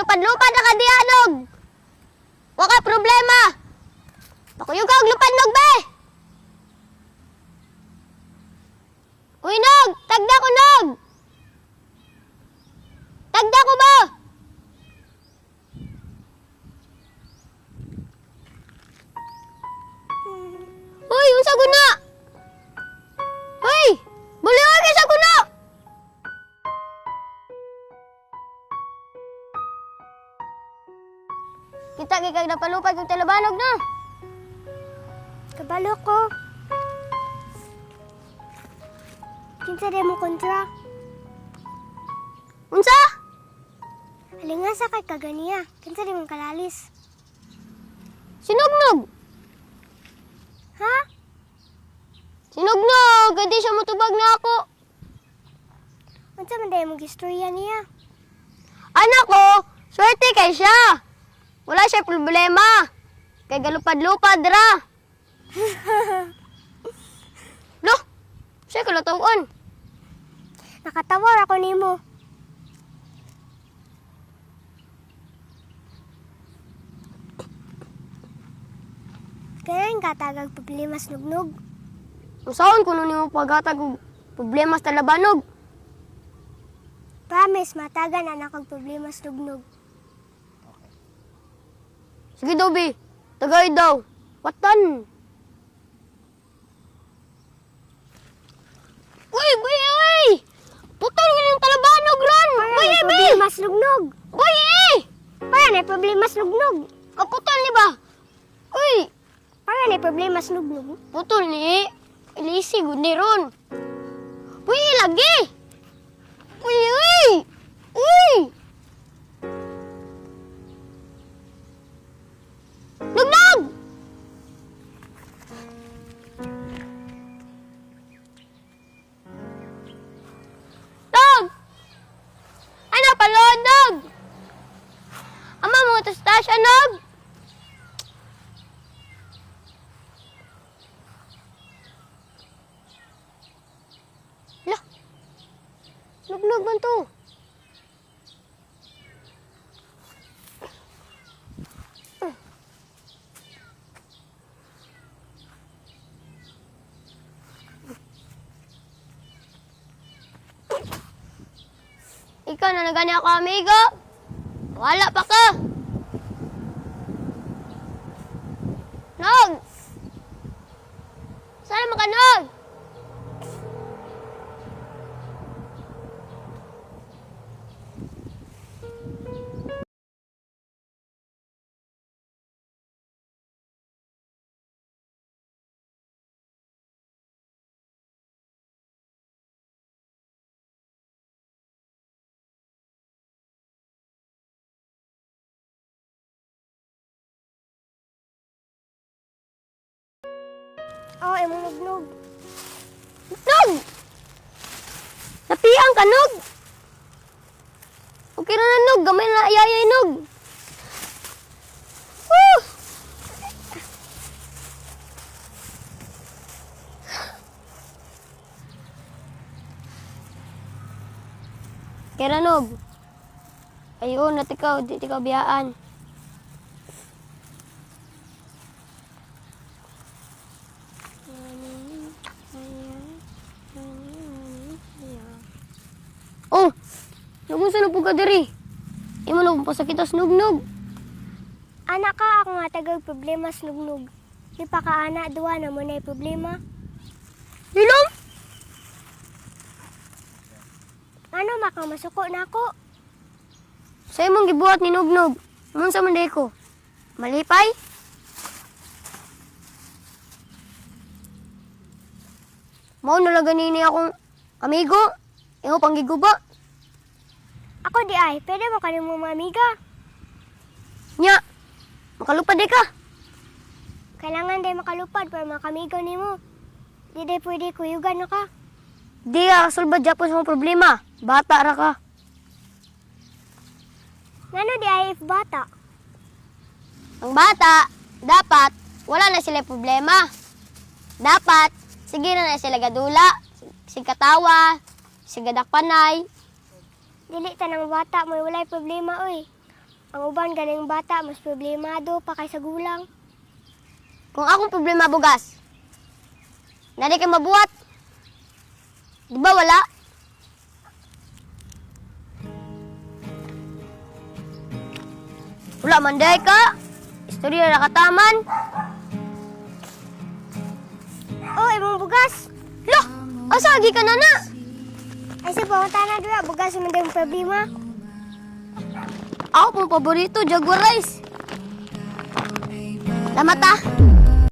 Maglupad-lupad na ka diha, Nog! Wa ka problema! Pakuyog ka og lupad, Nog, be! Uy, Nog! Tagda ko, Nog! Tagda ko ba? Uy, unsa guna? Uy! Buliwan kay sa guna! Kita kay kag napalupad kog talabanog na. Kabalo ko. Kinsa di mo kontra? Unsa? Alingasa kay kaganiya. Kinsa di mo kalalis? Sinugnog. Ha? Sinugnog, kay di siya motubag na ako. Unsa man day mo gistorya niya? Anak ko, swerte kay siya. Wala siya problema. Kay galupad-lupad ra. Lo, siya kalatawan. Nakatawar ako nimo. Kaya katagag problema sa nugnog. Usaon kuno nimo paghatag og problema sa talabanog. Promise, matagan anak og problema sa nugnog. Sige daw, bi. Tagay daw. Watan. Uy, uy, uy! Putol ko yung talabanog ron! Para Uy, may eh, bi! problema sa nugnog. Uy, eh! Para may problema sa nugnog. Kaputol ni ba? Uy! Para may problema sa nugnog. Putol ni. Ilisi, gud ni ron. Uy, lagi! Uy, uy! Uy! Nugnog! Dog! Ano, palod, dog! Ama mo, tastasya, nog! Lah, lugnog man to. Ikaw na nagani ako, amigo. Wala pa ka. Nog! Sana makanog! Oh, imong nugnog. Nog! Napiang ka, Nog! Okay na na, Nog. Gamay na ayayay, Nog. Woo! Kaya Nog. Ayun, natikaw. Di tikaw biyaan. Oh! Nagunsa na po ka diri. Imo na kong pasakitas nugnog. Anak ka, ako nga tagag problema sa nugnog. Di pa ka ana, duwa na mo na problema. Hilom! Ano maka masuko na ako? Sa imong gibuhat ni Nugnog, unsa man day ko? Malipay? Mao na lang ganini akong amigo. Imo pang giguba. Ako di ay, pwede mo kanimo mga amiga. Nya, makalupad di ka. Kailangan day makalupad para makamigo nimo. Di day pwede kuyugan na ka. Di ka kasulbad japon sa mga problema. Bata ra ka. Ngano di ay if bata? Ang bata, dapat wala na sila problema. Dapat, sige na na sila gadula, sigkatawa, sigadakpanay. Dili tanang bata mo walay problema oy. Ang uban ganing bata mas problemado pa kaysa gulang. Kung akong problema bugas, nari kay mabuhat. Di ba wala? Wala man day ka. Istorya ra kataman. Oh, imong bugas. Lah, asa agi ka na na? Ay sa pangutana dira bugas man yung problema. Ako pong paborito, Jaguar Rice. Salamat ah.